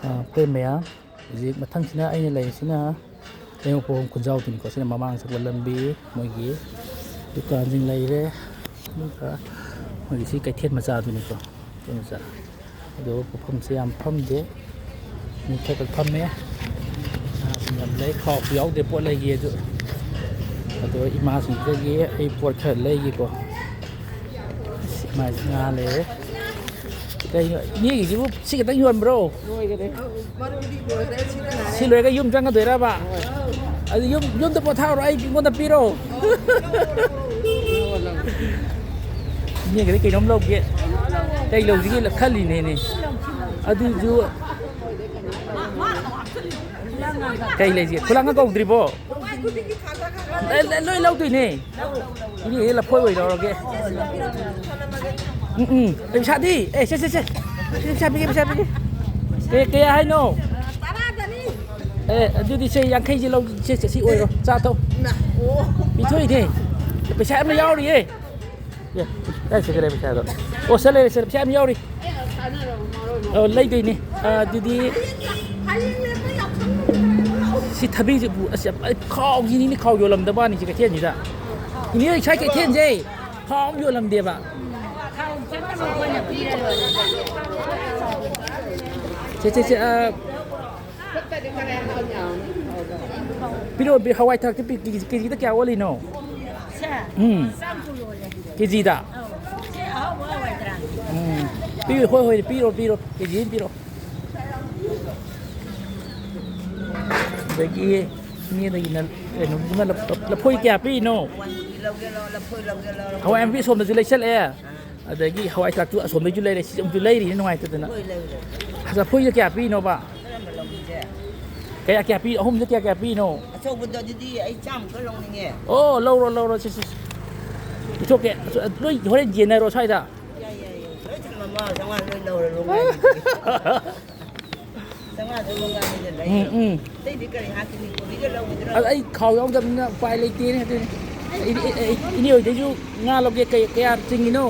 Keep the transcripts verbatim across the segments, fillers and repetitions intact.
ꯑ, friend ꯃꯌꯥꯝ, ꯍꯧꯖꯤꯛ ꯃꯊꯪꯁꯤꯅ ꯑꯩꯅ ꯂꯩꯔꯤꯁꯤꯅ ꯂꯩꯃꯄꯣꯛ ꯈꯨꯟꯖꯥꯎꯗꯨꯅꯤꯀꯣ꯫ ꯁꯤꯅ ꯃꯃꯥꯡ ꯆꯠꯄ ꯂꯝꯕꯤ, ꯃꯣꯏꯒꯤ ꯗꯨꯀꯥꯟꯁꯤꯡ ꯂꯩꯔꯦ꯫ ꯑꯗꯨꯒ ꯃꯣꯏꯒꯤ ꯁꯤ ꯀꯩꯊꯦꯜ ꯃꯆꯥꯗꯨꯅꯤꯀꯣ, ꯀꯩꯊꯦꯜ ꯃꯆꯥ꯫ ꯑꯗꯣ ꯄꯣꯠꯐꯝꯁꯦ ꯌꯥꯝ ꯐꯝꯗꯦ, ꯃꯤ ꯈꯔ ꯈꯛ ꯐꯝꯃꯦ꯫ ꯉꯥꯁꯤꯡ ꯌꯥꯝ ꯂꯩ, ꯈꯥꯎꯁꯨ ꯌꯥꯎꯗꯦ ꯄꯣꯠ ꯂꯩꯒꯦ ꯑꯗꯨ꯫ ꯑꯗꯣ ꯏꯃꯥꯁꯤꯡꯁꯤꯗꯒꯤ ꯑꯩ ꯄꯣꯠ ꯈꯔ ꯂꯩꯒꯦꯀꯣ꯫ ꯑꯁ, ꯏꯃꯥꯁꯤ ꯉꯥ ꯂꯩꯔꯦ꯫ ꯀꯩꯅꯣ, ꯏꯅꯦꯒꯤꯁꯤꯕꯨ ꯁꯤ ꯈꯛꯇꯪ ꯌꯣꯟꯕ꯭ꯔꯣ? ꯂꯣꯏꯈꯔꯦ꯫ ꯁꯤ ꯂꯣꯏꯔꯒ ꯌꯨꯝ ꯆꯪꯒꯗꯣꯏꯔꯕ? ꯑꯗꯨ ꯌꯨꯝ, ꯌꯨꯝꯗ ꯄꯣꯊꯥꯔꯣ, ꯑꯩ ꯑꯩꯉꯣꯟꯗ ꯄꯤꯔꯣ꯫ ꯏꯅꯦꯒꯗꯤ ꯀꯩꯅꯣꯝ ꯂꯧꯒꯦ꯫ ꯀꯩ ꯂꯧꯁꯤꯒꯦ ꯈꯜꯂꯤꯅꯦꯅꯦ꯫ ꯑꯗꯨꯁꯨ ꯀꯩ ꯂꯩꯁꯤꯒꯦ? ꯈꯨꯂꯪꯒ ꯀꯧꯗ꯭ꯔꯤꯕꯣ? ꯑꯦ, ꯂꯣꯏ ꯂꯧꯗꯣꯏꯅꯦ꯫ ꯏꯅꯦ, ꯂꯐꯣꯏ ꯑꯣꯏꯅ ꯂꯧꯔꯒꯦ꯫ ꯎꯝ, ꯎꯝ꯫ ꯑꯦ, ꯄꯩꯁꯥꯗꯤ? ꯑꯦ, ꯁꯦ, ꯁꯦ, ꯁꯦ꯫ ꯄꯩꯁꯥ ꯄꯤꯒꯦ, ꯄꯩꯁꯥ ꯄꯤꯒꯦ꯫ ꯀꯩ, ꯀꯌꯥ ꯍꯥꯏꯅꯣ? ꯑꯦ, ꯑꯗꯨꯗꯤ ꯁꯦ, ꯌꯥꯡꯈꯩꯁꯦ ꯂꯧ-, ꯁꯦ, ꯁꯦ, ꯁꯤ ꯑꯣꯏꯔꯣ꯫ ꯆꯥ ꯊꯛ꯫ ꯄꯤꯊꯣꯛꯏꯅꯦ꯫ ꯄꯩꯁꯥ ꯌꯥꯝꯅ ꯌꯥꯎꯔꯤꯌꯦ꯫ ꯑꯦ, ꯀꯥꯏ ꯆꯠꯈ꯭ꯔꯦ ꯄꯩꯁꯥꯗꯣ? ꯑꯣ, ꯁꯤꯗ ꯂꯩꯔꯦ, ꯁꯤꯗ ꯄꯩꯁꯥ ꯌꯥꯝ ꯌꯥꯎꯔꯤ꯫ ꯑꯣ, ꯂꯩꯗꯣꯏꯅꯤ꯫ ꯑ, ꯑꯗꯨꯗꯤ ꯁꯤ ꯊꯕꯤꯁꯤꯕꯨ, ꯑꯁ, ꯌꯥꯝ, ꯑꯩ ꯈꯥꯎꯁꯤꯅꯤꯅꯦ, ꯈꯥꯎ ꯌꯣꯜꯂꯝꯗꯕ ꯋꯥꯅꯤ ꯁꯤ ꯀꯩꯊꯦꯜꯁꯤꯗ꯫ ꯏꯅꯦ, ꯉꯁꯥꯏ ꯀꯩꯊꯦꯜꯁꯦ ꯈꯥꯎ ꯑꯃ ꯌꯣꯜꯂꯝꯗꯦꯕ꯫ ꯁꯦ, ꯁꯦ, ꯁꯦ, ꯑ, ꯄꯤꯔꯛꯑꯣ, ꯄꯤꯔꯛꯑꯣ꯫ ꯍꯋꯥꯏ ꯊ꯭ꯔꯥꯛꯇꯤ ꯄꯤ-, ꯀꯦꯖꯤ, ꯀꯦꯖꯤꯗ ꯀꯌꯥ ꯑꯣꯜꯂꯤꯅꯣ? ꯁꯦ, ꯎꯝ꯫ ꯆꯥꯝ ꯀꯨꯟ ꯑꯣꯜꯂꯦ꯫ ꯀꯦꯖꯤꯗ? ꯑꯧ꯫ ꯁꯤ ꯑꯍꯥꯎꯕ ꯍꯋꯥꯏ ꯊ꯭ꯔꯥꯛꯅꯤ꯫ ꯎꯝ꯫ ꯄꯤꯌꯨ, ꯍꯣꯏ, ꯍꯣꯏ, ꯄꯤꯔꯣ, ꯄꯤꯔꯣ꯫ ꯀꯦꯖꯤ ꯑꯃ ꯄꯤꯔꯣ꯫ ꯑꯗꯒꯤ ꯏꯅꯦꯗꯒꯤꯅ ꯀꯩꯅꯣꯗꯨꯅ ꯂꯐ-, ꯂꯐꯣꯏ ꯀꯌꯥ ꯄꯤꯔꯤꯅꯣ? ꯍꯋꯥꯏ ꯃꯨꯕꯤ ꯂꯧꯒꯦ, ꯂꯧ-, ꯂꯐꯣꯏ ꯂꯧꯒꯦ, ꯂꯧꯔꯣ꯫ ꯍꯋꯥꯏ ꯃꯨꯕꯤ ꯑꯁꯣꯝꯗꯁꯨ ꯂꯩꯁꯜꯂꯛꯑꯦ꯫ ꯑꯗꯒꯤ ꯍꯋꯥꯏ ꯊ꯭ꯔꯥꯛꯇꯨ ꯑꯁꯣꯝꯗꯩꯁꯨ ꯂꯩꯔꯦ, ꯁꯤ ꯑꯃꯨꯛꯁꯨ ꯂꯩꯔꯤꯅꯦ ꯅꯨꯡꯉꯥꯏꯇꯗꯅ꯫ ꯂꯣꯏ ꯂꯩꯔꯦ꯫ ꯂꯐꯣꯏꯁꯦ ꯀꯌꯥ ꯄꯤꯔꯤꯅꯣꯕ? ꯀꯔꯝꯕ ꯂꯧꯅꯤꯡꯒꯦ? ꯀꯌꯥ ꯀꯌꯥ ꯄꯤ-, ꯑꯍꯨꯝꯁꯦ ꯀꯌꯥ ꯀꯌꯥ ꯄꯤꯔꯤꯅꯣ? ꯑꯆꯧꯕꯗꯣ ꯑꯗꯨꯗꯤ ꯑꯩ ꯆꯥꯝꯃ ꯈꯛ ꯂꯧꯅꯤꯡꯉꯦ꯫ ꯑꯣ, ꯂꯧꯔꯣ, ꯂꯧꯔꯣ, ꯁꯤ, ꯁꯤ, ꯁꯤ꯫ ꯄꯤꯊꯣꯛꯀꯦ꯫ ꯑꯁ, ꯂꯣꯏ ꯍꯣꯔꯦꯟ ꯌꯦꯟꯅꯔꯣ ꯁ꯭ꯋꯥꯏꯗ꯫ ꯌꯥꯏ, ꯌꯥꯏ, ꯌꯥꯏ꯫ ꯂꯣꯏ ꯊꯝꯃꯝꯃꯣ, ꯆꯥꯝꯃꯉꯥ ꯂꯣꯏ ꯂꯧꯔꯣ, ꯂꯣꯏ ꯉꯥꯏꯔꯒꯦ꯫ ꯆꯥꯝꯃꯉꯥꯗꯣ ꯂꯣꯏ ꯉꯥꯏꯔꯒꯦ ꯂꯩꯔꯣ꯫ ꯎꯝ, ꯎꯝ꯫ ꯑꯇꯩꯗꯤ ꯀꯔꯤ ꯍꯥꯞꯈꯤꯅꯤ? ꯀꯣꯕꯤꯒ ꯂꯧꯈꯤꯗ꯭ꯔꯣ? ꯑꯗ ꯑꯩ ꯈꯥꯎ ꯌꯥꯎꯗꯕꯅꯤꯅ ꯎꯄꯥꯏ ꯂꯩꯇꯦꯅꯦ ꯑꯗꯨꯅꯤ꯫ ꯑꯩ, ꯑꯩ, ꯑꯩ, ꯏꯅꯦ ꯍꯣꯏꯗꯩꯁꯨ ꯉꯥ ꯂꯧꯒꯦ, ꯀꯩ, ꯀꯌꯥ ꯆꯤꯡꯉꯤꯅꯣ?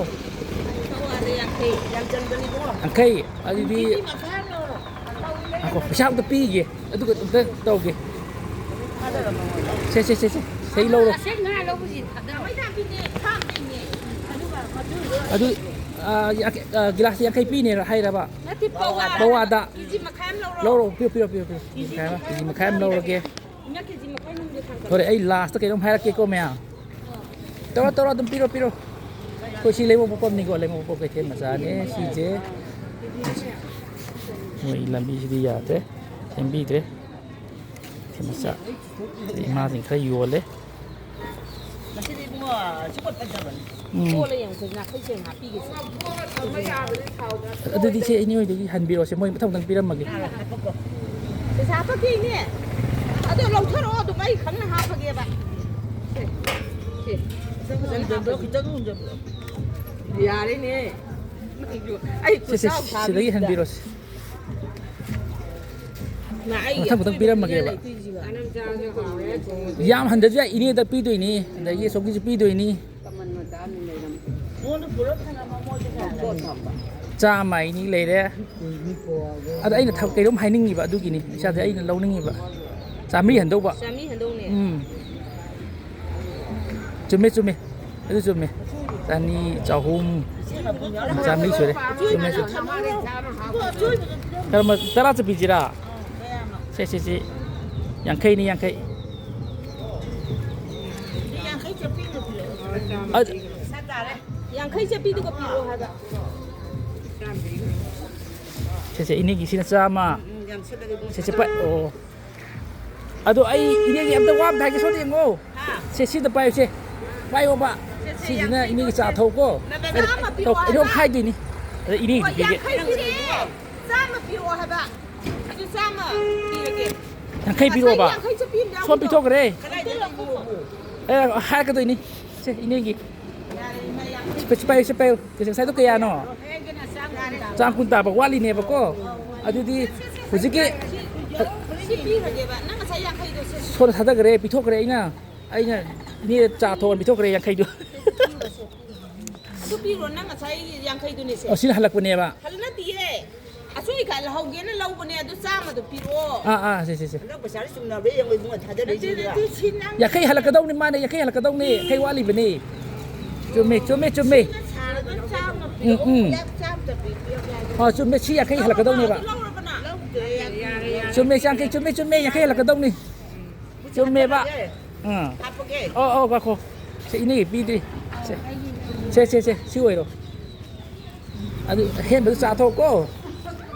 ꯆꯥꯝꯃꯉꯥꯗ ꯌꯥꯡꯈꯩ, ꯌꯥꯝ ꯆꯟꯕꯅꯤꯀꯣ꯫ ꯌꯥꯡꯈꯩ? ꯑꯗꯨꯗꯤ ꯀꯦꯖꯤ ꯃꯈꯥꯏ ꯑꯃ ꯂꯧꯔꯣ꯫ ꯉꯥꯏꯈꯣ, ꯄꯩꯁꯥ ꯑꯝꯇ ꯄꯤꯒꯦ, ꯑꯗꯨꯒ ꯑꯝꯇ ꯇꯧꯒꯦ꯫ ꯁꯦ, ꯁꯦ, ꯁꯦ, ꯁꯦ, ꯁꯦ, ꯂꯧꯔꯣ꯫ ꯑꯁꯦꯡ ꯉꯥ ꯂꯧꯕꯁꯤ ꯊꯥꯗꯔꯣꯏ ꯇꯥꯕꯤꯅꯦ, ꯐꯥꯝꯗꯩꯅꯦ꯫ ꯑꯗꯨꯒ ꯃꯗꯨ ꯑꯗꯨ, ꯑ, ꯌꯥꯡꯈꯩ, ꯑ, ꯒꯤꯂꯥꯁ ꯌꯥꯡꯈꯩ ꯄꯤꯅꯦ ꯍꯥꯏꯔꯕ? ꯅꯠꯇꯦ, ꯄꯋꯥꯗ꯫ ꯄꯋꯥꯗ꯫ ꯀꯦꯖꯤ ꯃꯈꯥꯏ ꯑꯃ ꯂꯧꯔꯣ꯫ ꯂꯧꯔꯣ, ꯄꯤꯌꯣ, ꯄꯤꯌꯣ, ꯄꯤꯌꯣ, ꯄꯤꯌꯣ꯫ ꯀꯦꯖꯤ ꯃꯈꯥꯏ ꯑꯃ, ꯀꯦꯖꯤ ꯃꯈꯥꯏ ꯑꯃ ꯂꯧꯔꯒꯦ꯫ ꯏꯃꯥ, ꯀꯦꯖꯤ ꯃꯈꯥꯏ ꯑꯃ ꯊꯥꯡꯒꯠꯂꯣ꯫ ꯍꯣꯔꯦꯟ ꯑꯩ ꯂꯥꯁꯇ ꯀꯩꯅꯣꯝ ꯍꯥꯏꯔꯛꯀꯦꯀꯣ, ꯃꯌꯥꯝ꯫ ꯇꯧꯔꯣ, ꯇꯧꯔꯣ, ꯑꯗꯨꯝ ꯄꯤꯔꯣ, ꯄꯤꯔꯣ꯫ ꯑꯩꯈꯣꯏ ꯁꯤ ꯂꯩꯃ ꯄꯣꯛꯄꯝꯅꯤꯀꯣ, ꯂꯩꯃ ꯄꯣꯛꯄꯝ ꯀꯩꯊꯦꯜ ꯃꯆꯥꯅꯦ ꯁꯤꯁꯦ꯫ ꯃꯣꯏ ꯂꯝꯕꯤꯁꯤꯗꯤ ꯌꯥꯗ꯭ꯔꯦ, ꯁꯦꯝꯕꯤꯗ꯭ꯔꯦ꯫ ꯀꯩꯊꯦꯜ ꯃꯆꯥ꯫ ꯁꯤꯗ ꯏꯃꯥꯁꯤꯡ ꯈꯔ ꯌꯣꯜꯂꯦ꯫ ꯉꯁꯤꯗꯤ ꯏꯕꯨꯡꯉꯣ, ꯁꯤ ꯄꯣꯠ ꯐꯖꯕꯅꯤ꯫ ꯎꯝ꯫ ꯀꯣꯜꯂ ꯌꯦꯡꯉꯨ, ꯅꯥꯈꯩ ꯁꯦꯡꯅ ꯍꯥꯞꯄꯤꯒꯦ ꯁꯦ꯫ ꯑꯗꯨꯗꯤ ꯁꯦ, ꯏꯅꯦ ꯍꯣꯏꯗꯒꯤ ꯍꯟꯕꯤꯔꯣꯁꯦ, ꯃꯣꯏ ꯃꯊꯪ ꯃꯊꯪ ꯄꯤꯔꯝꯃꯒꯦ꯫ ꯄꯩꯁꯥ ꯍꯥꯞꯄꯛꯀꯦ, ꯏꯅꯦ꯫ ꯑꯗꯣ ꯂꯧꯊꯔꯛꯑꯣ, ꯑꯗꯨꯝ ꯑꯩ ꯈꯪꯅ ꯍꯥꯞꯄꯒꯦꯕ꯫ ꯁꯦ, ꯁꯦ꯫ ꯐꯖꯅ ꯍꯥꯞꯄꯁꯤ꯫ ꯈꯤꯇꯪ ꯍꯨꯟꯖꯜꯂꯣ꯫ ꯌꯥꯔꯦꯅꯦ꯫ ꯅꯪꯁꯨ ꯑꯩ ꯁꯦ, ꯁꯦ, ꯈꯨꯠꯆꯥꯎ ꯁꯤꯗꯒꯤ ꯊꯥꯕꯤꯗ꯫ ꯍꯟꯕꯤꯔꯣꯁꯦ꯫ ꯃꯥ ꯑꯩ ꯃꯊꯪ ꯃꯊꯪ ꯑꯀꯣꯏꯕ ꯄꯤꯔꯝꯃꯒꯦꯕ꯫ ꯃꯤꯅ ꯂꯩꯇꯣꯏꯁꯤꯒ꯫ ꯌꯥꯝ ꯍꯟꯗꯁꯨ ꯌꯥꯏ, ꯏꯅꯦꯗ ꯄꯤꯗꯣꯏꯅꯤ, ꯑꯗꯒꯤ ꯑꯁꯣꯝꯒꯤꯁꯨ ꯄꯤꯗꯣꯏꯅꯤ꯫ ꯃꯉꯣꯟꯗ ꯄꯨꯂꯞ ꯊꯅꯝꯃꯣ, ꯃꯣꯏꯗ ꯊꯅꯝꯃꯣ꯫ ꯆꯥꯝꯃ ꯑꯅꯤ ꯂꯩꯔꯦ꯫ ꯑꯗ ꯑꯩꯅ ꯊꯕꯛ ꯀꯩꯅꯣꯝ ꯍꯥꯏꯅꯤꯡꯉꯤꯕ ꯑꯗꯨꯒꯤꯅꯤ, ꯏꯁꯥꯗ ꯑꯩꯅ ꯂꯧꯅꯤꯡꯉꯤꯕ꯫ ꯆꯥꯝꯃꯔꯤ ꯍꯟꯗꯧꯕ꯫ ꯆꯥꯝꯃꯔꯤ ꯍꯟꯗꯧꯅꯦ꯫ ꯎꯝ꯫ ꯆꯨꯝꯃꯦ, ꯆꯨꯝꯃꯦ꯫ ꯑꯗꯨ ꯆꯨꯝꯃꯦ꯫ ꯆꯅꯤ, ꯆꯍꯨꯝ, ꯆꯥꯝꯃꯔꯤ ꯁꯨꯔꯦ꯫ ꯆꯨꯝꯃꯦ, ꯆꯨꯝꯃꯦ꯫ ꯀꯔꯝꯕ, ꯇꯔꯥ ꯆꯠꯄꯤꯁꯤꯔꯥ? ꯁꯦ, ꯁꯦ, ꯁꯦ꯫ ꯌꯥꯡꯈꯩꯅꯤ, ꯌꯥꯡꯈꯩ꯫ ꯌꯥꯡꯈꯩ ꯆꯠꯄꯤꯗꯨ ꯄꯤꯔꯛꯑꯣ꯫ ꯑ-, ꯌꯥꯡꯈꯩ ꯆꯠꯄꯤꯗꯨꯒ ꯄꯤꯔꯛꯑꯣ ꯍꯥꯏꯕ꯫ ꯁꯦ, ꯁꯦ, ꯏꯅꯦꯒꯤꯁꯤꯅ ꯆꯥꯝꯃ꯫ ꯎꯝ, ꯎꯝ, ꯌꯥꯝ ꯁꯤꯠꯂꯒ ꯏꯕꯨꯡꯉꯣ꯫ ꯁꯦ, ꯁꯦ, ꯄꯥꯏ-, ꯑꯣ꯫ ꯑꯗꯣ ꯑꯩ ꯏꯅꯦꯒꯤ ꯑꯝꯇ ꯋꯥ ꯑꯝꯇ ꯍꯥꯏꯒꯦ, ꯁꯣꯝꯗ ꯌꯦꯡꯉꯣ꯫ ꯍꯥ? ꯁꯦ, ꯁꯤꯗ ꯄꯥꯏꯌꯨꯁꯦ꯫ ꯄꯥꯏꯌꯣꯕ꯫ ꯁꯦ, ꯁꯦ, ꯁꯤꯁꯤꯅ ꯌꯥꯡꯈꯩ ꯏꯅꯦꯒꯤ ꯆꯥ ꯄꯤꯔꯛꯑꯣ꯫ ꯊꯛꯎꯀꯣ꯫ ꯅꯠꯇꯦ, ꯑꯩ-, ꯆꯥꯝꯃ ꯄꯤꯔꯛꯑꯣ ꯑꯩ-, ꯑꯩ ꯍꯥꯏꯕ꯫ ꯍꯥꯏꯗꯣꯏꯅꯤ꯫ ꯑꯗ ꯏꯅꯦꯒꯤꯗꯤ ꯍꯣꯏ, ꯄꯤꯒꯦ꯫ ꯌꯥꯡꯈꯩ ꯄꯤꯔꯛꯑꯦ꯫ ꯆꯥꯝꯃ ꯄꯤꯔꯛꯑꯣ ꯍꯥꯏꯕ꯫ ꯑꯗꯨ ꯆꯥꯝꯃ ꯄꯤꯔꯒꯦ꯫ ꯌꯥꯡꯈꯩ ꯉꯁꯥꯏ ꯄꯤꯔꯛꯑꯣꯕ꯫ ꯌꯥꯡꯈꯩ ꯆꯠꯄꯤ ꯑꯃ ꯁꯣꯝ ꯌꯥꯎꯕꯗꯣ꯫ ꯄꯤꯊꯣꯛꯈ꯭ꯔꯦ꯫ ꯀꯗꯥꯏꯗ ꯂꯩꯒꯦ? ꯑꯦ, ꯍꯥꯏꯔꯛꯀꯗꯣꯏꯅꯤ꯫ ꯁꯦ, ꯏꯅꯦꯒꯤ꯫ ꯌꯥꯔꯦ, ꯏꯃꯥ, ꯌꯥꯝ ꯁꯤ ꯄꯥꯏ-, ꯁꯤ ꯄꯥꯏꯌꯨ, ꯁꯤ ꯄꯥꯏꯌꯨ꯫ ꯁꯦ, ꯉꯁꯥꯏꯗꯣ ꯀꯌꯥꯅꯣ? ꯆꯥꯝ ꯀꯨꯟ ꯇꯥꯕ ꯋꯥꯠꯂꯤꯅꯦꯕꯀꯣ꯫ ꯑꯗꯨꯗꯤ ꯍꯧꯖꯤꯛꯀꯤ ꯁꯤ ꯄꯤꯈ꯭ꯔꯒꯦꯕ꯫ ꯅꯪ ꯉꯁꯥꯏ ꯌꯥꯡꯈꯩꯗꯣ ꯁꯦ, ꯁꯦ꯫ ꯁꯣꯝꯗ ꯊꯥꯗꯈ꯭ꯔꯦ, ꯄꯤꯊꯣꯛꯈ꯭ꯔꯦ ꯑꯩꯅ꯫ ꯑꯩꯅ ꯏꯅꯦ ꯆꯥ ꯊꯣꯡ ꯄꯤꯊꯣꯛꯈ꯭ꯔꯦ ꯌꯥꯡꯈꯩꯗꯣ꯫ ꯑꯗꯨ ꯄꯤꯔꯣ, ꯅꯪ ꯉꯁꯥꯏ ꯌꯥꯡꯈꯩꯗꯨꯅꯦ ꯁꯦ꯫ ꯑꯣ, ꯁꯤꯅ ꯍꯜꯂꯛꯄꯅꯦꯕ꯫ ꯍꯜ ꯅꯠꯇꯤꯌꯦ꯫ ꯁꯨꯏ ꯈꯜ ꯍꯧꯒꯦꯅ ꯂꯧꯕꯅꯦ, ꯑꯗꯨ ꯆꯥꯝꯃꯗꯣ ꯄꯤꯔꯛꯑꯣ꯫ ꯑꯥ ꯑꯥ ꯁꯦ ꯁꯦ ꯁꯦ꯫ ꯍꯟꯗꯛ ꯄꯩꯁꯥꯗꯤ ꯆꯨꯝꯅꯕ꯭ꯔꯥ ꯌꯦꯡꯉꯣ ꯏꯕꯨꯡꯉꯣ, ꯊꯥꯖꯗꯦ꯫ ꯅꯠꯇꯦ, ꯅꯠꯇꯦ, ꯁꯤ ꯅꯪ ꯌꯥꯡꯈꯩ ꯍꯜꯂꯛꯀꯗꯧꯅꯤ ꯃꯥꯅꯦ, ꯌꯥꯡꯈꯩ ꯍꯜꯂꯛꯀꯗꯧꯅꯤ, ꯌꯥꯡꯈꯩ ꯋꯥꯠꯂꯤꯕꯅꯤ꯫ ꯆꯨꯝꯃꯦ ꯆꯨꯝꯃꯦ ꯆꯨꯝꯃꯦ꯫ ꯁꯥꯔꯒ ꯆꯥꯝꯃ ꯎꯝ ꯄꯤꯔꯛꯑꯣ꯫ ꯎꯝ꯫ ꯌꯥꯝ ꯆꯥꯝꯃꯗ ꯄꯤꯔꯛꯑꯣ ꯌꯥꯏ꯫ ꯑꯥ ꯆꯨꯝꯃꯦ, ꯁꯤ ꯌꯥꯡꯈꯩ ꯍꯜꯂꯛꯀꯗꯧꯅꯦꯕ꯫ ꯂꯧꯔꯕ ꯅꯪ? ꯂꯧꯗꯦ, ꯌꯥꯡꯈꯩ꯫ ꯆꯨꯝꯃꯦ, ꯌꯥꯡꯈꯩ ꯆꯨꯝꯃꯦ ꯆꯨꯝꯃꯦ, ꯌꯥꯡꯈꯩ ꯍꯜꯂꯛꯀꯗꯧꯅꯤ꯫ ꯆꯨꯝꯃꯦꯕ꯫ ꯑꯥ꯫ ꯍꯥꯞꯄꯒꯦ꯫ ꯑꯣ ꯑꯣ ꯉꯥꯏꯈꯣ꯫ ꯁꯦ ꯏꯅꯦꯒꯤ ꯄꯤꯗ꯭ꯔꯤ꯫ ꯁꯦ ꯁꯦ ꯁꯦ ꯁꯤ ꯑꯣꯏꯔꯣ꯫ ꯑꯗꯨ ꯑꯍꯦꯟꯕꯗꯨ ꯆꯥꯊꯣꯛꯀꯣ꯫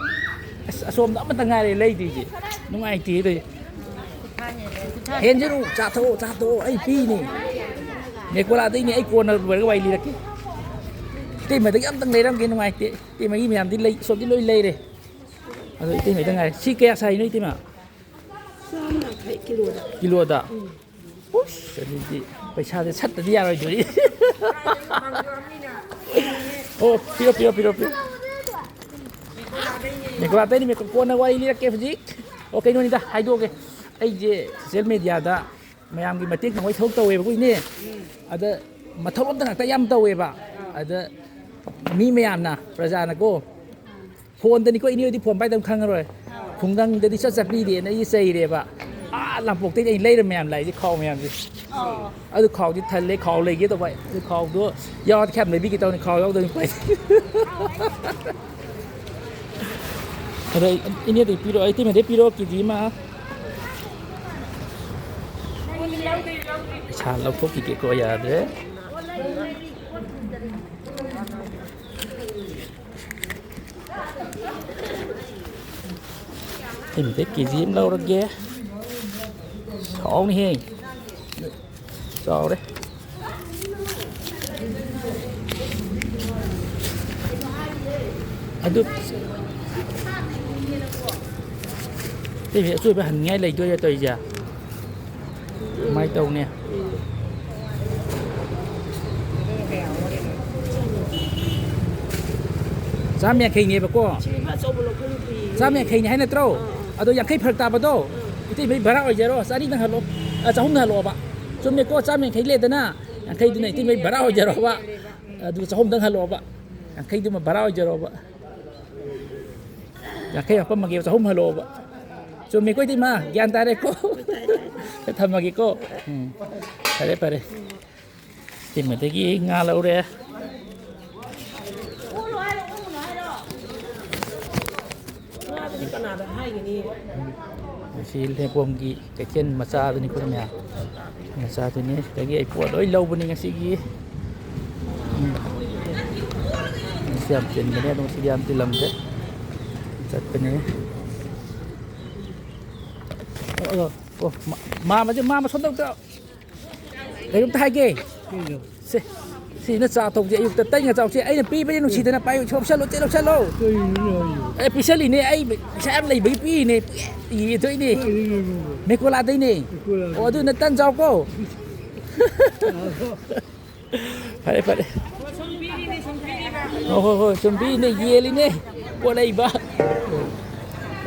ꯑꯁ ꯑꯁꯣꯝꯗ ꯑꯃꯇ ꯉꯥꯏꯔꯦ ꯂꯩꯗ꯭ꯔꯤꯁꯦ꯫ ꯅꯨꯡꯉꯥꯏꯇꯦ ꯇꯧꯔꯤꯁꯦ꯫ ꯍꯦꯟꯖꯔꯨ, ꯆꯥꯊꯣꯛꯑꯣ ꯆꯥꯊꯣꯛꯑꯣ, ꯑꯩ ꯄꯤꯅꯤ꯫ ꯃꯦꯀꯣꯂꯥꯗꯩꯅꯦ, ꯑꯩ ꯀꯣꯟꯅ ꯂꯣꯏꯔꯒ ꯋꯥꯔꯤ ꯂꯤꯔꯛꯀꯦ꯫ ꯏꯇꯩꯃꯗꯒꯤ ꯑꯝꯇꯪ ꯂꯩꯔꯝꯒꯦ, ꯅꯨꯡꯉꯥꯏꯇꯦ꯫ ꯏꯇꯩꯃꯒꯤ ꯃꯌꯥꯝꯗꯤ ꯂꯩ, ꯑꯁꯣꯝꯗꯤ ꯂꯣꯏ ꯂꯩꯔꯦ꯫ ꯑꯗꯣ ꯏꯇꯩꯃꯗ ꯉꯥꯏꯔꯦ꯫ ꯁꯤ ꯀꯌꯥ ꯁꯥꯏꯅꯣ ꯏꯇꯩꯃ? ꯆꯥꯝ ꯌꯥꯡꯈꯩ ꯀꯤꯂꯣꯗ꯫ ꯀꯤꯂꯣꯗ? ꯎꯁ ꯑꯗꯨꯗꯤ ꯄꯩꯁꯥꯁꯦ ꯁꯠꯇꯗꯤ ꯌꯥꯔꯣꯏꯗꯣꯔꯤ꯫ ꯑꯣ ꯄꯤꯔꯣ ꯄꯤꯔꯣ ꯄꯤꯔꯣ ꯄꯤꯔꯣ꯫ ꯃꯦꯀꯣꯂꯥꯗꯩꯅꯤ ꯃꯦꯀꯣ ꯀꯣꯟꯅ ꯋꯥꯔꯤ ꯂꯤꯔꯛꯀꯦ ꯍꯧꯖꯤꯛ꯫ ꯑꯣ ꯀꯩꯅꯣꯅꯤꯗ ꯍꯥꯏꯗꯣꯛꯑꯒꯦ꯫ ꯑꯩꯁꯦ ꯁꯣꯁꯦꯜ ꯃꯦꯗꯤꯌꯥꯗ ꯃꯌꯥꯝꯒꯤ ꯃꯇꯦꯡ ꯄꯥꯡꯕꯩ ꯊꯕꯛ ꯇꯧꯋꯦꯕꯀꯣ ꯏꯅꯦ꯫ ꯑꯗ ꯃꯊꯧ ꯑꯝꯇ ꯉꯥꯛꯇ ꯌꯥꯝ ꯇꯧꯋꯦꯕ꯫ ꯑꯗ ꯃꯤ ꯃꯌꯥꯝꯅ ꯄ꯭ꯔꯖꯥꯅꯀꯣ ꯐꯣꯟꯗꯅꯤꯀꯣ ꯏꯅꯦ ꯍꯣꯏꯗꯤ ꯐꯣꯟ ꯄꯥꯏꯗꯕ ꯈꯪꯉꯔꯣꯏ꯫ ꯈꯨꯡꯒꯪꯗꯗꯤ ꯆꯠ ꯆꯠꯄꯤꯗꯦꯅ ꯑꯩꯁꯦ ꯆꯩꯔꯦꯕ꯫ ꯑꯥ ꯂꯥꯡꯄꯣꯛꯇꯩꯗꯤ ꯑꯩ ꯂꯩꯔ ꯃꯌꯥꯝ ꯂꯥꯛꯏꯁꯦ ꯈꯥꯎ ꯃꯌꯥꯝꯁꯦ꯫ ꯑꯗꯨ ꯈꯥꯎꯗꯤ ꯊꯜꯂꯦ, ꯈꯥꯎ ꯂꯩꯒꯦ ꯇꯧꯕ ꯑꯩ꯫ ꯑꯗꯨ ꯈꯥꯎꯗꯣ ꯌꯥꯎꯔꯗꯤ ꯈꯔ ꯌꯥꯝ ꯂꯩꯕꯤꯒꯦ ꯇꯧꯅꯤ, ꯈꯥꯎ ꯌꯥꯎꯗꯕꯅꯤ ꯄꯥꯏ꯫ ꯑꯗ ꯏꯅꯦꯗꯩ ꯄꯤꯔꯛꯑꯣ, ꯏꯇꯩꯃꯗꯩ ꯄꯤꯔꯛꯑꯣ ꯀꯦ ꯖꯤ ꯑꯃ꯫ ꯄꯩꯁꯥ ꯂꯧꯊꯣꯛꯈꯤꯒꯦꯀꯣ, ꯌꯥꯗ꯭ꯔꯦ꯫ ꯏꯇꯩꯃꯗꯩ ꯀꯦ ꯖꯤ ꯑꯃ ꯂꯧꯔꯒꯦ꯫ ꯍꯥꯎꯅꯤꯍꯦ꯫ ꯆꯥꯎꯔꯦ꯫ ꯑꯗꯨ ꯏꯇꯩꯃ ꯑꯆꯣꯏꯕ ꯍꯟꯅꯤꯡꯉꯥꯏ ꯂꯩꯗꯣꯏꯔꯥ ꯇꯧꯔꯤꯁꯦ? ꯀꯃꯥꯏꯅ ꯇꯧꯅꯤ? ꯆꯥꯝ ꯌꯥꯡꯈꯩꯅꯦꯕꯀꯣ꯫ ꯁꯤ ꯑꯃ ꯑꯆꯧꯕ ꯂꯧꯈꯠꯂꯨꯗ꯭ꯔꯤ꯫ ꯆꯥꯝ ꯌꯥꯡꯈꯩꯅꯤ ꯍꯥꯏ ꯅꯠꯇ꯭ꯔꯣ? ꯑꯗꯣ ꯌꯥꯡꯈꯩ ꯐꯔꯛ ꯇꯥꯕꯗꯣ ꯏꯇꯩꯃꯩ ꯚꯔꯥ ꯑꯣꯏꯖꯔꯣ, ꯆꯥꯔꯤꯗꯪ ꯍꯜꯂꯣ꯫ ꯑ, ꯆꯍꯨꯝꯗ ꯍꯜꯂꯣꯕ꯫ ꯆꯨꯝꯃꯦꯀꯣ, ꯆꯥꯝ ꯌꯥꯡꯈꯩ ꯂꯩꯗꯅ, ꯌꯥꯡꯈꯩꯗꯨꯅ ꯏꯇꯩꯃꯩ ꯚꯔꯥ ꯑꯣꯏꯖꯔꯣꯕ꯫ ꯑꯗꯨ ꯆꯍꯨꯝꯗꯪ ꯍꯜꯂꯣꯕ꯫ ꯌꯥꯡꯈꯩꯗꯨꯃ ꯚꯔꯥ ꯑꯣꯏꯖꯔꯣꯕ꯫ ꯌꯥꯡꯈꯩ ꯍꯥꯞꯄꯝꯃꯒꯦ, ꯆꯍꯨꯝ ꯍꯜꯂꯛꯑꯣꯕ꯫ ꯆꯨꯝꯃꯤꯀꯣ, ꯏꯇꯩꯃ? ꯒ꯭ꯌꯥꯟ ꯇꯥꯔꯦꯀꯣ? ꯊꯝꯃꯒꯦꯀꯣ꯫ ꯎꯝ꯫ ꯐꯔꯦ, ꯐꯔꯦ꯫ ꯏꯇꯩꯃꯗꯒꯤ ꯉꯥ ꯂꯧꯔꯦ꯫ ꯉꯥꯗꯨꯗꯤ ꯀꯅꯥꯗ ꯍꯥꯏꯒꯅꯤ? ꯃꯁꯤ ꯂꯦꯡꯕꯣꯝꯒꯤ ꯀꯩꯊꯦꯜ ꯃꯆꯥꯗꯨꯅꯤꯀꯣ, ꯃꯌꯥꯝ꯫ ꯃꯆꯥꯗꯨꯅꯤ꯫ ꯁꯤꯗꯒꯤ ꯑꯩ ꯄꯣꯠ ꯂꯣꯏ ꯂꯧꯕꯅꯤ ꯉꯁꯤꯒꯤ꯫ ꯎꯝ꯫ ꯉꯁꯤ ꯌꯥꯝ ꯆꯤꯟꯕꯅꯦ, ꯑꯗꯣ ꯉꯁꯤꯗꯤ ꯌꯥꯝ ꯆꯤꯜꯂꯝꯗꯦ꯫ ꯆꯠꯄꯅꯦ꯫ ꯑꯣ, ꯑꯣ, ꯑꯣ, ꯃꯥ-, ꯃꯥꯃꯁꯦ, ꯃꯥꯃ ꯁꯣꯝꯗ ꯑꯝꯇ ꯀꯩꯅꯣꯝꯇ ꯍꯥꯏꯒꯦ꯫ ꯁꯦ, ꯁꯤꯅ ꯆꯥ ꯊꯧꯁꯦ, ꯑꯌꯨꯛꯇ ꯇꯟꯒ ꯆꯥꯎꯁꯦ꯫ ꯑꯩꯅ ꯄꯤꯕꯅꯦ, ꯅꯨꯡꯁꯤꯗꯅ ꯄꯥꯏꯌꯨ, ꯁꯣꯝ ꯆꯠꯂꯣ, ꯆꯠꯂꯣ, ꯆꯠꯂꯣ꯫ ꯀꯩꯅꯣꯅꯦ ꯍꯥꯏꯁꯤꯕꯣ? ꯑꯦ, ꯄꯤꯁꯜꯂꯤꯅꯦ, ꯑꯩ ꯄꯩꯁꯥ ꯌꯥꯝ ꯂꯩꯕꯒꯤ ꯄꯤꯔꯤꯅꯦ꯫ ꯌꯦꯟꯊꯣꯛꯏꯅꯦ꯫ ꯀꯩꯅꯣ? ꯃꯦꯀꯣꯂꯥꯗꯩꯅꯦ꯫ ꯃꯦꯀꯣꯂꯥꯗꯩ꯫ ꯑꯣ, ꯑꯗꯨꯅ ꯇꯟ ꯆꯥꯎꯀꯣ꯫ ꯐꯔꯦ, ꯐꯔꯦ꯫ ꯍꯣꯏ, ꯍꯣꯏ, ꯍꯣꯏ, ꯁꯨꯝ ꯄꯤꯔꯤꯅꯦ, ꯌꯦꯜꯂꯤꯅꯦ꯫ ꯄꯣꯠ ꯂꯩꯕ꯫